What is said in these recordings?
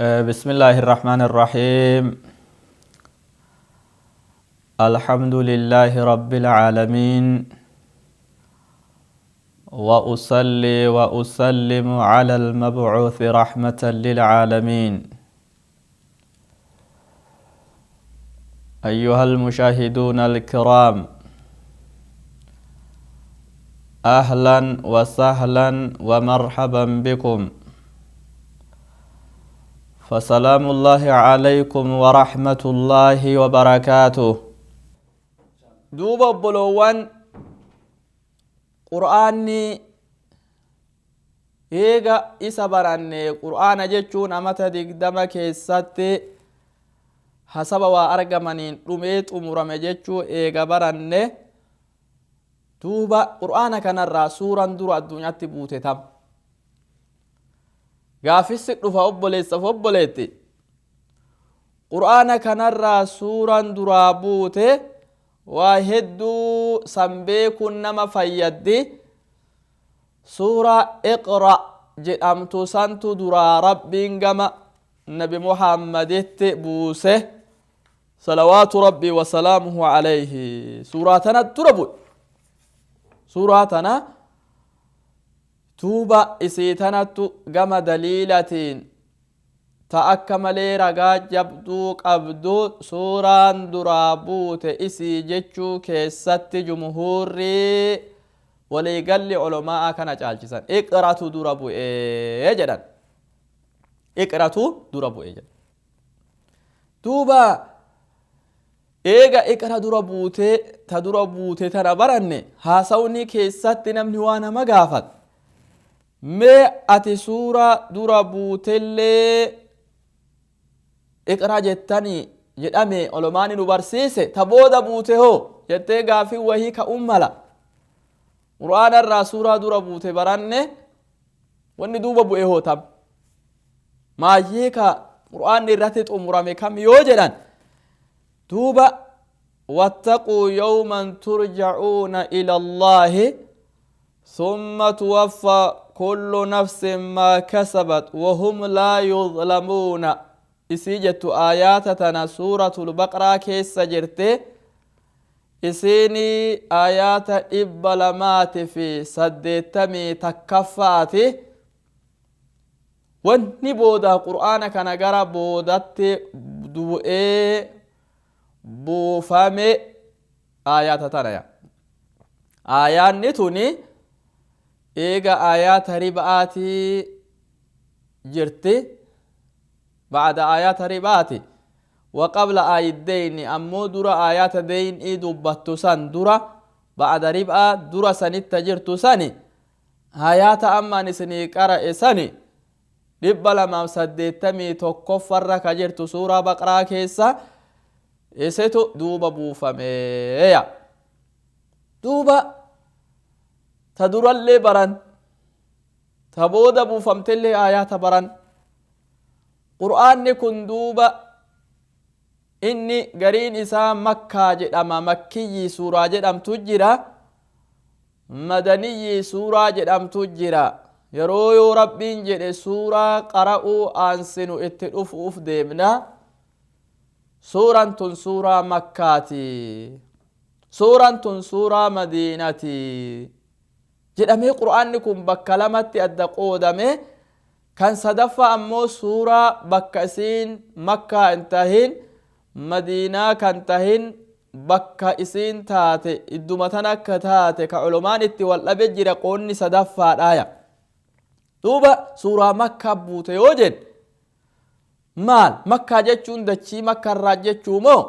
بسم الله الرحمن الرحيم. الحمد لله رب العالمين، وأصلي وأسلم على المبعوث رحمة للعالمين. أيها المشاهدون الكرام، أهلا وسهلا ومرحبا بكم، فسلام الله عليكم ورحمة الله وبركاته. Duuba obboloowwan, Qur'aanni eega isa baranne, Qur'aana jechuun amata 20 keessatti hasaba waa argamaniin dhumee xumurame jechuu eega baranne, duuba Qur'aana kanarraa suuran dura addunyaatti buute tam? Gaafissi dhufa, obboleessaf obboleetti. Qur'aana kanarraa suuran duraa buute waa hedduu san beekuun nama fayyaddi. Suuraa Iqra jedhamtu santu duraa Rabbiin gama Nabi Muhammaditti buuse, salawaatu Rabbii wasalaamuhu alayhi. Suuraa tana dura bu'e. Suuraa tana duuba isii tanattu gama daliilatiin ta akka malee ragaa jabduu qabdu, suuraan duraa buute isii jechuu keessatti jumhuurri waliigalli olomaa'aa kana caalchisan. Iqratu dura bu'ee jedhan. Iqratu dura bu'ee jedhan. Duuba eega Iqra dura buutee, ta dura buute tana baranne, haasawni keessatti namni waa nama gaafata. Mee ati suuraa dura buutellee Iqra jettanii jedhame, olomaani nu barsiise, ta booda buute hoo jettee gaafii wahii ka'uun mala. Qur'aana irraa suuraa dura buute baranne, wanni duuba bu'e hoo tam? Maayyee ka Qur'aanni irratti xumurame kam yoo jedhan, duuba واتقوا يوما ترجعون إلى الله ثم توفى كل نفس ما كسبت وهم لا يظلمون isii jettu, aayaata tana Suuratul Baqraa keessa jirte. Isiini aayaata 281ffaati. Wanni booda Qur'aana kana gara boodatti bu'ee buufame aayaata tana ya. Aayaanni tuni eega aayaata riba'aatii jirti, ba'da aayaata ribaati wa qabla aayiddeyni, ammoo dura aayaata deynii dubbattu san dura, ba'da rib'aa dura sanitta jirtu sani, aayaata ammaan isinii qara'e sani, 281ffarra ka jirtu Suuraa Baqraa keessa, isitu duuba buufameeya. Duuba ta durallee baran, ta booda buufamtellee aayaata baran. Qur'aanni kun duuba inni gariin isaa Makkaa jedhama, Makkiyyii suuraa jedhamtu jira, Madaniyyii suuraa jedhamtu jira. Yeroo yoo Rabbiin jedhe suuraa qara'uu aansinu itti dhufuuf deemna. Suuraan tun suuraa Makkaati, suuraan tun suuraa Madiinati jedhamee Qur'aanni kun bakka lamatti adda qoodame. Kan sadaffaa ammoo suuraa bakka isiin Makkaa hin tahin, Madiinaa kan tahin, bakka isiin taate idduma tan akka taate ka olomaan itti wal dhabe jira, qoonni sadaffaadhaaya. Duuba suuraa Makkaa buute yoo jedhe maal? Makkaa jechuun dachii Makkarraa jechuu moo,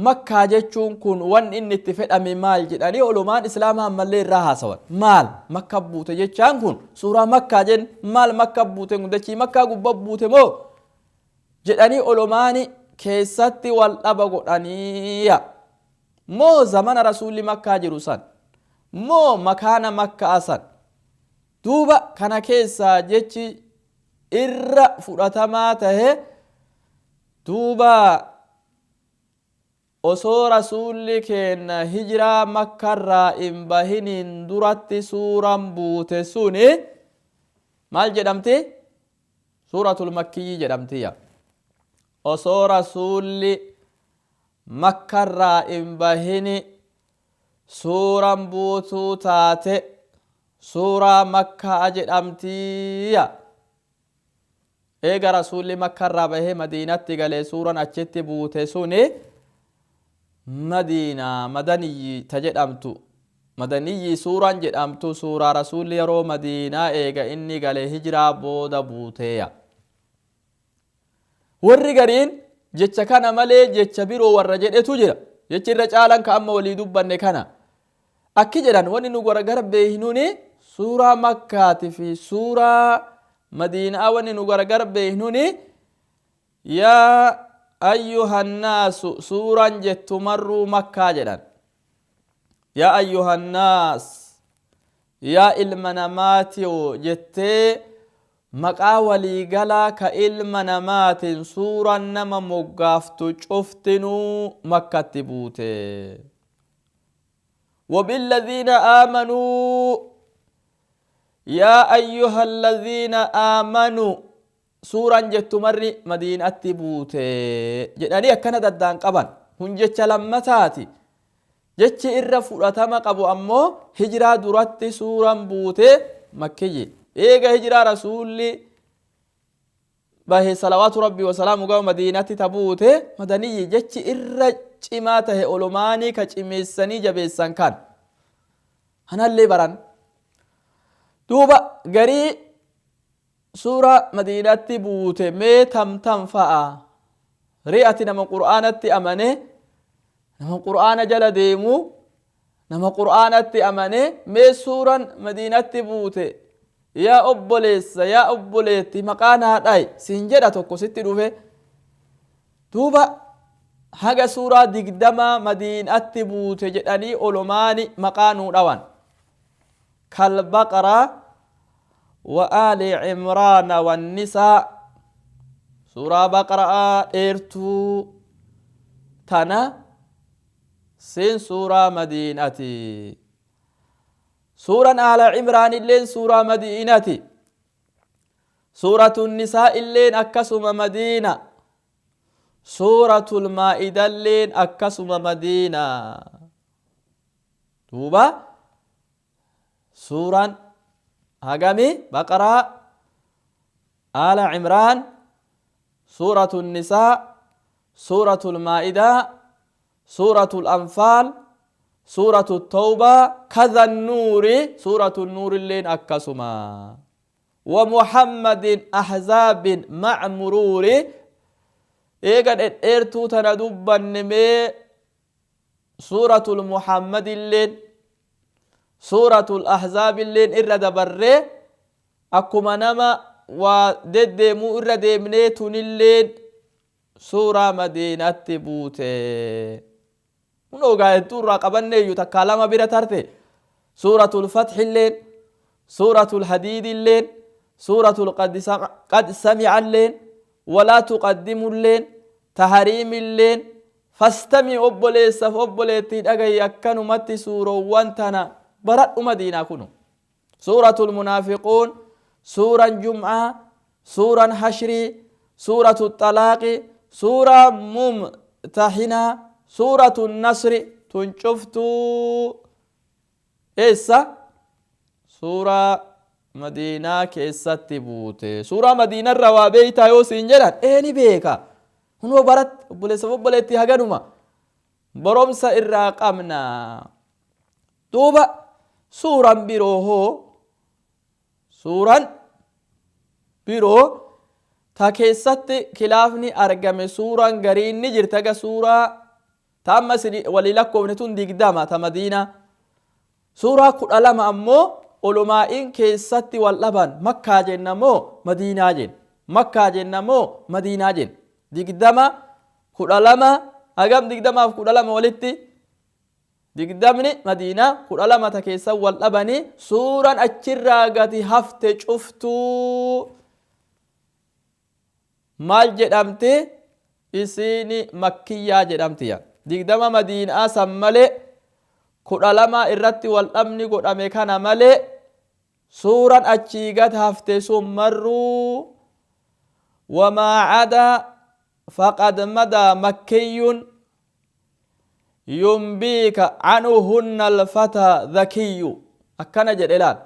Makkaa jechuun kun wanni inni itti fedhame maal jedhanii olumaan Islaamaa ammallee irraa haasawan. Maal Makka buute jechaan kun, suuraa Makkaa jenn, maal Makka buute kun, dachii Makkaa gubbaa buute moo jedhanii olumaani keessatti wal dhaba godhaniiya. Moo zamana Rasuulli Makkaa jiru san, moo makaana Makkaa san? Duuba kana keessaa jechi irra fudhatamaa tahe, duuba osoo Rasuulli keenna hijiraa Makkarraa hin bahiniin duratti suuraan buute suni maal jedhamti? Suuratul Makkiyyi jedhamtiyya. Osoo Rasuulli Makkarraa hin bahini suuran buutuu taate suuraa Makkaa jedhamtiyya. Eega Rasuulli Makkarraa bahee Madiinatti galee suuran achitti buute suni Madiinaa, Madaniyyi ta jedhamtu. Madaniyyi suuraan jedhamtu suuraa Rasuulli yeroo Madiinaa eega inni gale hijraa booda buuteeya. Warri gariin jecha kana malee jecha biroo warra jedhetu jira. Jechi irra caalan ka amma walii dubbanne kana. Akki jedhan wanni nu gargar beeynuni suuraa Makkaati fi suuraa Madiinaa wanni nu gargar beeynuni Yaa ayyuhannaasu suuraan jettu marruu Makkaa jedhan. Yaa ayyuhannaas yaa ilma namaatiyo jettee maqaa waliigalaa ka ilma namaatiin suuraan nama moggaaftu cuftinuu Makkatti buute. Wabilladhiina aamanuu yaa ayyuhalladhiina aamanuu suuraan jettu marri Madiinatti buute jedhanii akkana daddaan qaban. Kun jecha lammataati. Jechi irra fudhatama qabu ammoo hijiraa duratti suuraan buute Makkiyyi. Eega hijiraa Rasuulli bahe salawaatu Rabbii wasalaamu gama Madiinatti ta buute Madaniyyi jechi irra cimaa tahe olomaanii ka cimeessanii jabeessan kan. Kanallee baran. Duuba garii Suuraa Madiinatti buute mee tam tam fa'a? Ree ati nama Qur'aanatti amane, nama Qur'aana jala deemu, nama Qur'aanatti amane mee suuran Madiinatti buute yaa obboleessa yaa obboleetti maqaa naa dhayi siin jedha tokko sitti dhufe. Duuba haga suuraa 20 Madiinatti buute jedhanii olomaani maqaa nuu dhawan. Kalbaqara wa aali cimraana wannisaa suuraa Baqra'aa dheertuu tana siin suuraa Madiinati. Suuran Aala Cimraan illeen suuraa Madiinati. Suuratu Nisaa illeen akkasuma Madiina. Suuratul Maa'idalleen akkasuma Madiina. Duuba suuraan hagami? Baqaraa, Aala Cimraan, Suuratu Nisaa, Suuratu Maa'idaa, Suuratu Anfaal, Suuratu Tawbaa, kadha Nuuri, Suuratu Nuurilleen akkasuma. Wa Muhammadin ahzaabin mac muruuri. Eega dhedheertuu tana dubbanne mee Suuratul Muhammadilleen Suuratul Ahzaabilleen irra dabarree akkuma nama waa deddeemuu irra deemnee tunilleen suuraa Madiinatti buute. Kunoo gaa hedduu irraa qabanneeyyu takkaa lama bira tarte. Suuratul Fathilleen, Suuratul Hadiidilleen, Suuratul Qad Sami'alleen, Walaa Tuqaddimulleen, Tahariimilleen, Fastami obboleessaf obboleettii dhagahi akkanumatti suurowwan tana baradhu Madiinaa kuno. Suuratul Munaafiquun, suuran Jum'aa, suuran Hashrii, suuratu Xalaaqi, suuraa Mumtahinaa, suuratu Nasri tun cuftuu eessa? Suuraa Madiinaa keessatti buute. Suuraa Madiinarraa waa beeytaa yoo siin jedhan ee ni beeka. Kunoo baratti obboleessaaf obboleettii haganuma baromsa irraa qabna. Duuba suuraan biroo hoo suuraan biroo ta keessatti kilaafni argame suuraan gariin ni jirti haga suuraa ta amma isin walii lakkoofne tun 20 ta Madiinaa. Suuraa 12 ammoo olomaa'iin keessatti wal dhaban Makkaa jenna moo Madiinaa jenna? Makkaa jenna moo Madiinaa jenna? 20 12 hagam 20f 12 walitti? Digdamni Madiinaa 12 ta keessa wal dhabanii suuraan achirraa gadi hafte cuftuu maal jedhamti? Isiini Makkiyyaa jedhamti ya. 20 Madiinaa san malee 12 irratti wal dhabni godhame kana malee suuran achii gad hafte sun marruu Wamaa cadaa faqad madaa makkiyyun yunbiika canhuhunna alfataa dhakiyyu. Akkana jedhe laal.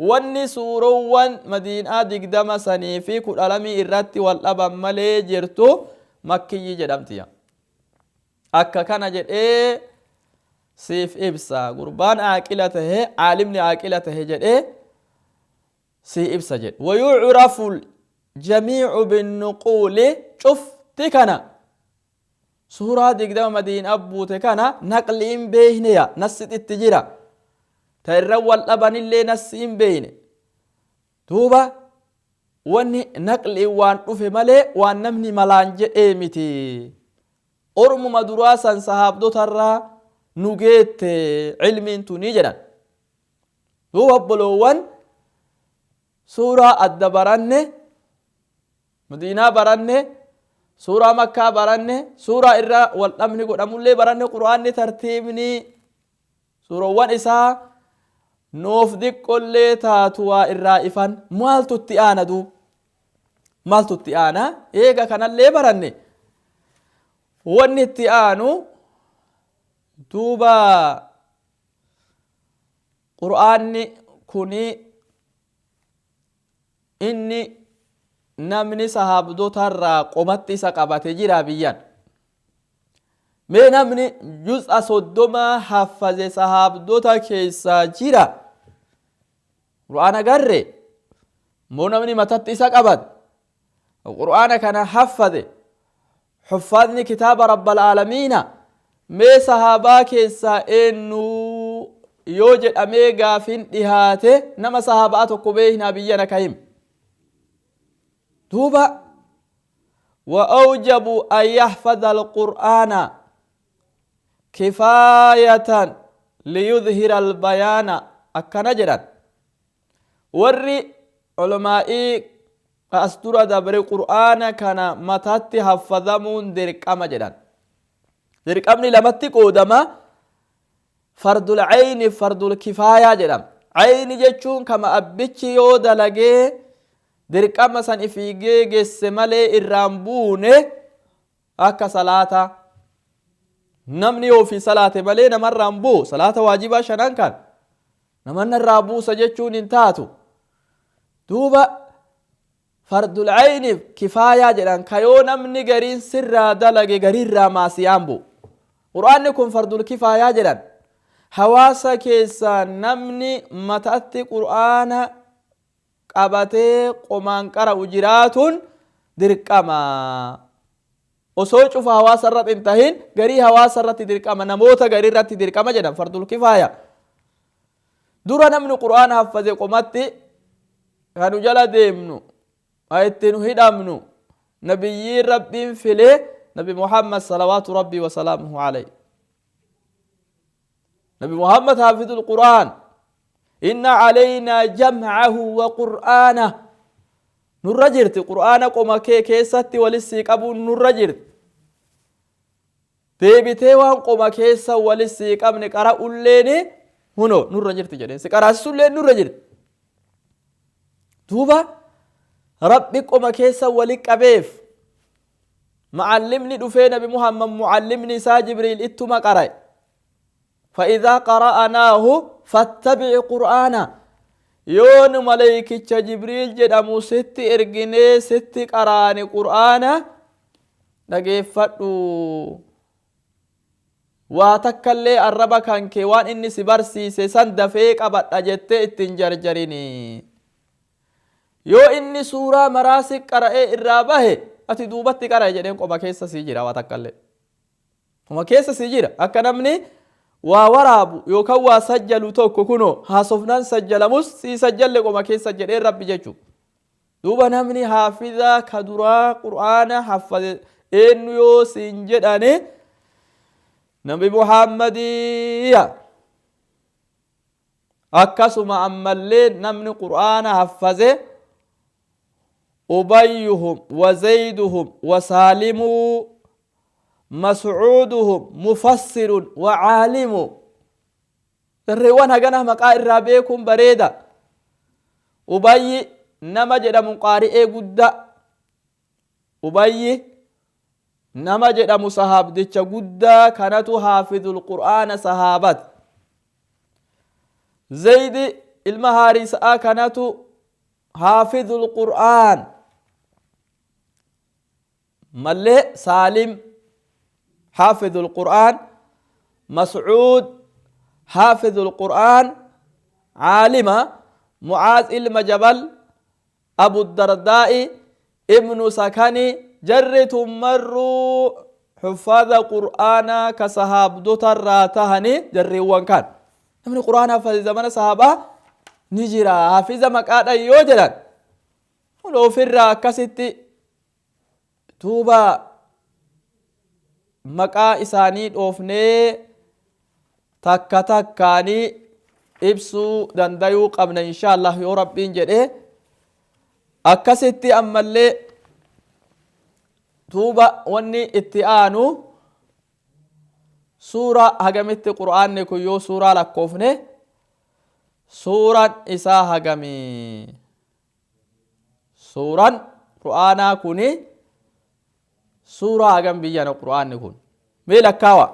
Wanni suurowwan madiinaa 20 sanii fi 12 irratti wal dhaban malee jirtu makkiyyi jedhamti. Akka kana jedhee siif ibsa. Gurbaan aaqila tahe, aalimni aaqila tahe jedhee sii ibsa jedhe. Wayucrafu jamiicu binnuquuli, cufti kana suuraa 20 madiinaa buute kana naqliin beeyneya, nassit itti jira. Ta irra wal dhabanillee nassi hin beeyne. Duuba wanni naqliin waan dhufe malee waan namni malaan jedhee miti. Ormuma duraa san sahaabdotarraa nu geette cilmiin tunii jedhan. Duuba obboloowwan, suuraa adda baranne, madiinaa baranne, suuraa makkaa baranne, suuraa irra wal dhabni godhamullee baranne, qur'aanni tartiibni suurawwan isaa nuuf diqqollee taatu waa irraa ifan. Maaltu itti aana duub? Maaltu itti aana? Eega kanallee baranne, wanni itti aanu duuba qur'aanni kuni inni namni sahaabdotarraa qomatti isa qabate jira biyyan. Mee namni juz'a 30 haffaze sahaabdota keessaa jira? Qur'aana garre moo namni matatti isa qabate qur'aana kana haffaze, huffaadni kitaaba rabbal aalamiina, mee sahaabaa keessaa eenyu yoo jedhamee gaafin dhihaate, nama sahaabaa tokko beeknaa biyyana kahim? Duuba وأوجب أن يحفظ القرآن كفاية ليظهر البيان akkana jedhan warri ulamaa'ii as dura dabre. Qur'aana kana matatti haffadamuun dirqama jedhan. Dirqamni lamatti qoodama, fardul cayni, fardul kifaayaa jedhama. Cayni jechuun kama abbichi yoo dalagee dirqama san ifii geegesse malee irraan buune, akka salaata. Namni yoo ofii salaate malee namarraan bu'u. Salaata waajibaa shanan kan namanna irraa buusa jechuun hin taatu. Duuba fardul cayniif kifaayaa jedhan, ka yoo namni gariin sirraa dalage gariirraa maasiyaan bu'u. Qur'aanni kun fardul kifaayaa jedhan. Hawaasa keessaa namni matatti qur'aana qabatee qomaan qara'u jiraatuun dirqama. Osoo cufa hawaasa irratti hin tahin garii hawaasa irratti dirqama, namoota garii irratti dirqama jedhan, fardul kifaaya. Dura namni qur'aana haffaze qomatti kanu jala deemnu, ha itti nu hidhamnu, nabiyyiin rabbiin filee, nabi Muhammad salawaatu rabbii wasalaamuhu alayhi. Nabi Muhammad haafidul qur'aan. Inna calaynaa jam'ahu wa qur'aana, nurra jirti qur'aana qoma kee keessatti walissii qabuun nurra jirti. Deebitee waan qoma keessa walissii qabne qara'ulleeni huno nurra jirti jedheen, si qaraasisulleen nurra jirti. Duuba rabbi qoma keessa wali qabeef. Muallimni dhufee nabi Muhammad, muallimni isaa Jibriil ittuma qara'e. فإذا قرأناه فاتبع قرآنه, yoo nu maleykicha Jibriil jedhamu sitti erginee sitti qaraane, qur'aana dhageeffadhu. Waa takkallee arraba kan kee waan inni si barsiise san dafee qabadha jettee ittiin jarjarini. Yoo inni suuraa maraa si qara'ee irraa bahe, ati duubatti qara'e jedheen. Qoma keessa sii jira, waa takkallee qoma keessa sii jira. Akka namni waa waraabu yookaan waa sajjalu tokko kunoo haasofnaan sajjalamus sii sajjalle qoma keessa jedheen rabbi jechuudha. Duuba namni haafizaa ka duraa qur'aana haffaze eenyu yoo siin jedhane, nabi Muhammadiyya. Akkasuma ammallee namni qur'aana haffaze Ubayyuhum wa Zayduhum wa Saalimuu Mas'uuduhum mufassirun wa caalimu. Jarreewwan hagana maqaa irraa beekuun bareeda. Ubayyi nama jedhamu qaari'ee guddaa. Ubayyi nama jedhamu sahaabdicha guddaa kanatu haafidul qur'aana sahaabat. Zaydi ilma Haarisaa kanatu haafidul qur'aan. Mallee Saalim haafidul qur'aan, Mas'uud haafidul qur'aan, caalima Mucaaz ilma Jabal, Abu Dardaa'i, Ibnu Sakani, jarri tun marruu huffaza qur'aanaa ka sahaabdotarraa tahanii jarriiwwan kan. Namni qur'aana hafaze zamana sahaabaa ni jira. Hafiza maqaadhan yoo jedhan kun ofirraa akkasitti duuba maqaa isaanii dhoofnee takka takkaanii ibsuu dandayuu qabna insha Allah yoo Rabbiin jedhe. Akkasitti ammallee duuba wanni itti aanu suuraa hagamitti qur'aanni kun yoo suuraa lakkoofne suuraan isaa hagami? Suuraan qur'aanaa kuni suuraa hagam biyyana qur'aanni kun? Mee lakkaawa.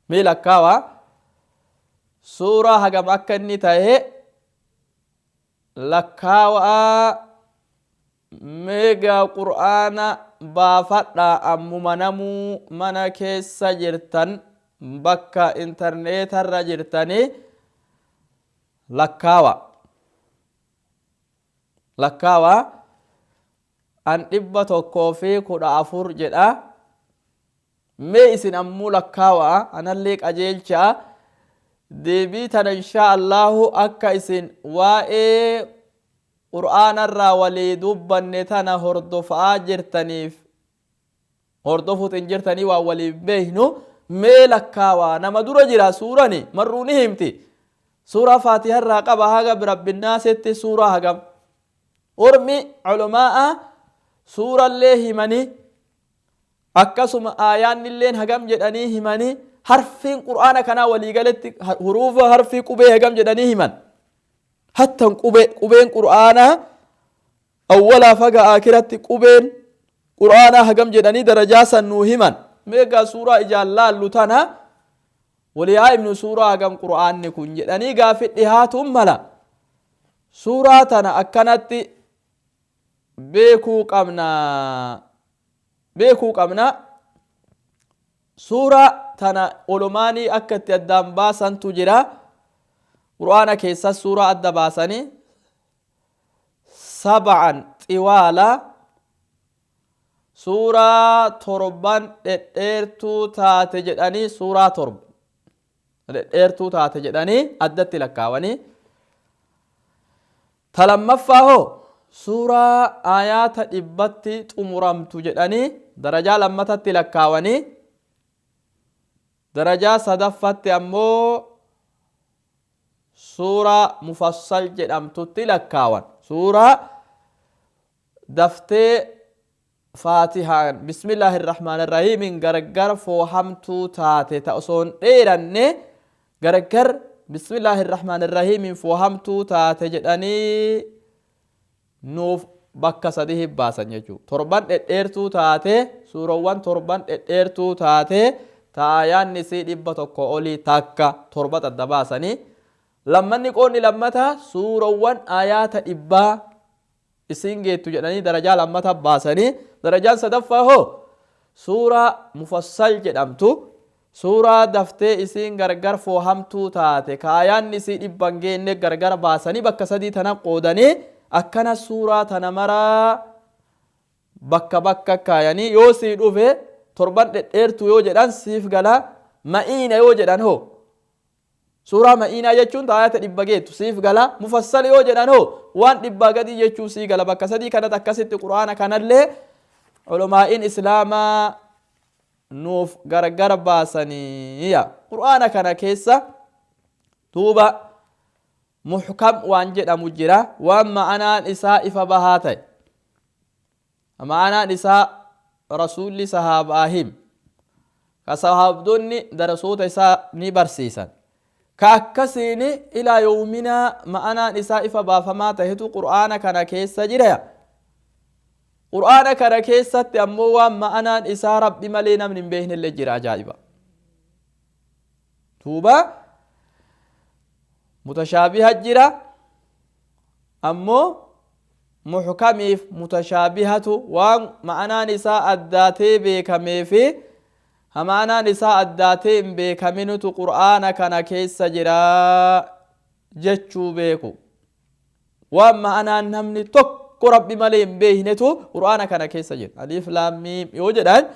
Mee lakkaawa. Suuraa hagam akka inni ta'e lakkaawaa. Meegaa qur'aana baafadhaa ammuma namuu mana keessa jirtan, bakka intarneetarra jirtanii lakkaawa. Lakkaawa. An 114 jedha. Mee isin ammoo lakkaawa, anallee qajeelchaa. Deebii tana inshaa Allahu akka isin waa'ee qur'aanarraa walii dubbanne tana hordofaa jirtaniif hordofuut hin jirtanii waan waliin beeknu. Mee lakkaawaa. Nama dura jira. Suurani marruu ni himti. Suuraa Faatiharraa qaba haga birabbinnaasitti suuraa hagam? Ormi culumaa'a suurallee himanii, akkasuma aayaannilleen hagam jedhanii himanii, harfiin qur'aana kanaa waliigaletti huruufa harfii qubee hagam jedhanii himan. Hattan qubeen qur'aanaa awwalaaf haga aakiratti qubeen qur'aanaa hagam jedhanii darajaa san nuu himan. Meegaa suuraa ijaan laallu tana walii haa himnu. Suuraa hagam qur'aanni kun jedhanii gaafi dhihaatuun mala. Suuraa tana akkanatti beekuu qabna, beekuu qabna. Suuraa tana ulumaanii akka itti addaan baasantu jira. Qur'aana keessa suuraa adda baasanii sab'an xiwaala, suuraa torban dhedheertuu taate jedhanii, suuraa torba dhedheertuu taate jedhanii addatti lakkaawanii. Ta lammaffaa hoo suuraa aayaata 100tti xumuramtu jedhanii darajaa lammatatti lakkaawanii. Darajaa sadaffatti ammoo suuraa mufassal jedhamtutti lakkaawan, suuraa daftee faatihaan bismillaahi irrahmaan irrahiimiin gargar foohamtuu taate, ta osoo hin dheeranne gargar bismillaahi irrahmaan irrahiimiin foohamtuu taate jedhanii nuuf bakka sadihi baasan jechuudha. Torban dhedheertuu taate, suurawwan torban dhedheertuu taate ta aayaanni isii 100 olii takka torba adda baasanii. Lammanni qoonni lammataa suurawwan aayaata 100 isiin geettu jedhanii darajaa lammata baasanii. Darajaan sadaffaa hoo suuraa mufassal jedhamtu, suuraa daftee isiin gargar foohamtuu taate ka aayaanni isii 100 hin geenne gargar baasanii bakka sadii tana qoodanii. Akkana suuraa tana maraa bakka bakka kaayanii yoo sii dhufe torban dhedheertuu yoo jedhan siif gala. Ma'iina yoo jedhan hoo, suuraa ma'iinaa jechuun ta aayata 100 geettu siif gala. Mufassal yoo jedhan hoo waan 100 gadii jechuu sii gala. Bakka sadii kanatti akkasitti qur'aana kanallee ulumaa'iin islaamaa nuuf gargar baasanii. Qur'aana kana keessa duuba muhkam waan jedhamu jira, waan ma'anaan isaa ifa bahaa ta'e, ma'anaan isaa rasuulli sahaabaa him, ka sahaabdonni darasoota isaa ni barsiisan, ka akkasiin ilaa yoominaa ma'anaan isaa ifa baafamaa tahetu qur'aana kana keessa jira. Qur'aana kana keessatti ammoo waan ma'anaan isaa Rabbi malee namni hin beeknellee jira. Ajaa'iba! Duuba mutashaabiha jira, ammoo muhkamiif mutashaabihatu waan ma'anaan isaa addaatee beekamee fi ha ma'anaan isaa addaatee hin beekaminutu Qur'aana kana keessa jira jechuu beeku. Waan ma'anaan namni tokko Rabbi malee hin beeknetu Qur'aana kana keessa jira. Aliif laam miim yoo jedhan,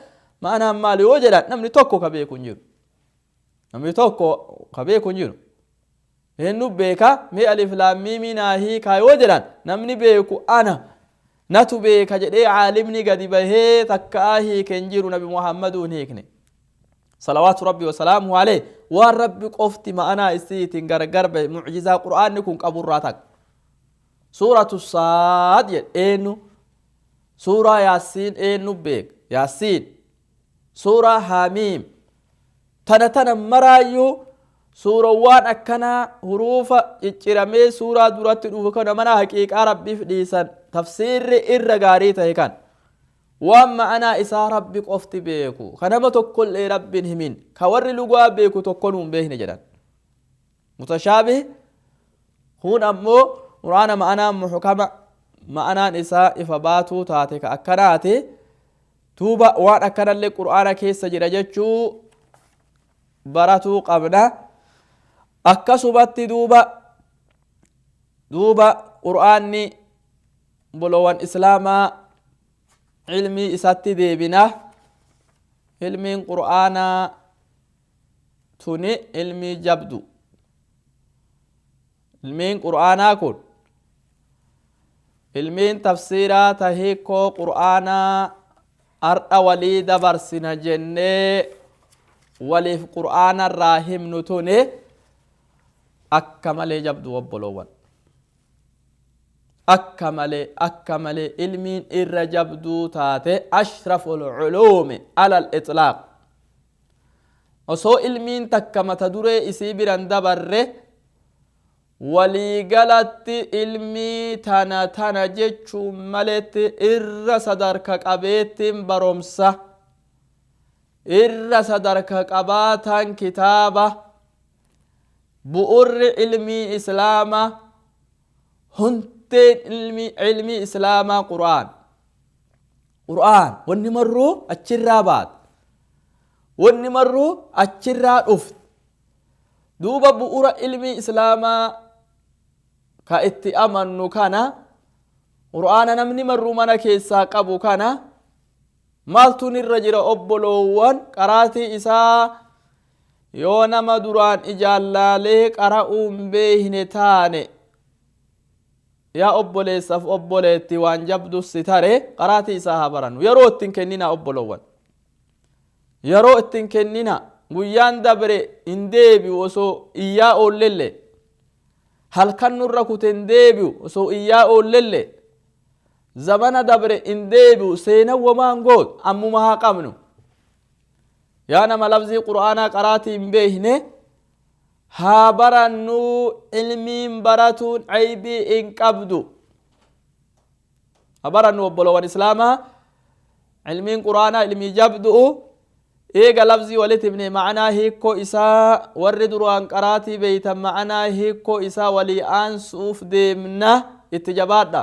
ma'anaan maali yoo jedhan, namni tokko ka beeku hin jiru. Namni tokko ka beeku hin jiru. Eenyu beeka? Mee aliif laam miimii naa hiikaa yoo jedhan, namni beeku ana natu beeka jedhee caalimni gadi bahee takkaa hiike hin jiru. Nabi Muhammaduu hin hiikne. Salawaatu Rabbi wasalaamuhu alayhi. Waan Rabbi qofti ma'anaa isiitiin gargar bahe, mucjizaa Qur'aanni kun qaburraa takka. Suuratu Saad jedhe eenyu? Suuraa Yaasiin eenyu beeka? Yaasiin. Suuraa Haamiim. Tana tana maraayyuu suurawwan akkanaa huruufa cicciramee suuraa duratti dhufu kana mana haqiiqaa Rabbiif dhiisan, tafsiirri irra gaarii ta'e kan waan ma'anaa isaa Rabbi qofti beeku, ka nama tokkollee Rabbiin himin, ka warri lugaa beeku tokko nuun beekne jedhan. Mutashaabih kun ammoo Qur'aana ma'anaan muhkama, ma'anaan isaa ifa baatuu taate ka akkanaati. Duuba waan akkanallee Qur'aana keessa jira jechuu baratuu qabna. Akkasumatti duuba Qur'aanni bolowan Islaamaa, ilmii isatti deebina. Ilmiin Qur'aanaa tuni ilmii jabdu. Ilmiin Qur'aanaa kun, ilmiin tafsiiraa ta hiikoo Qur'aanaa har'a walii dabarsina jennee waliif Qur'aanarraa himnu tuni akka malee jabdu, obboloowwan. Akka malee, akka malee ilmiin irra jabduu taate, ashraful culuumi alal itlaaq. Osoo ilmiin takka mata duree isii biran dabarre, waliigalatti ilmii tana tana jechuun maletti irra sadarka qabeettiin baromsa irra sadarka qabaataan kitaaba bu'urri ilmii Islaama, hunteen ilmii Islaamaa Qur'aan. Qur'aan wanni marruu achirraa baate, wanni marruu achirraa dhufte. Duuba bu'ura ilmii Islaamaa ka itti amannu kana, Qur'aana namni marruu mana keessaa qabu kana, maaltuun irra jira, obboloowwan? Qaraatii isaa yoo nama duraan ijaan laalee qara'uun beekne taane, yaa obboleessaaf obboleetti, waan jabdu si tare, qaraatii isaa haa barannu. Yeroo ittiin kenninaa, obboloowwan, yeroo ittiin kennina. Guyyaan dabre hin deebi'u osoo iyyaa oollelle, halkan nurra kute hin deebi'u osoo iyyaa oollelle, zamana dabre hin deebi'u, seenan womaan gootu. Ammuma haa qabnu. Yaa nama lafzii Qur'aanaa qaraatii hin beekne, haa barannuu. Ilmiin baratuun ceybii hin qabdu. Haa barannu, obboloowwan Islaamaa. Ilmiin Qur'aanaa ilmii jabdu'u. Eega lafzii walitti himne, ma'anaa hiikkoo isaa warri duraan qaraatii beeytan ma'anaa hiikkoo isaa walii aansuuf deemna. Itti jabaadha,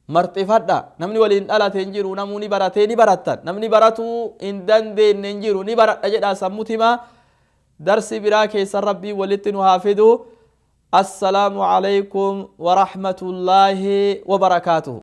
marxifadha. Namni waliin dhalate hin jiru, namuu ni baratee, ni barattan. Namni baratuu hin dandeenye hin jiru, ni baradha jedhaa sammuti himaa. Darsi biraa keessan Rabbiin walitti nu haa fidu. Assalaamu alaykum warahmatullaahi wabarakaatuhu.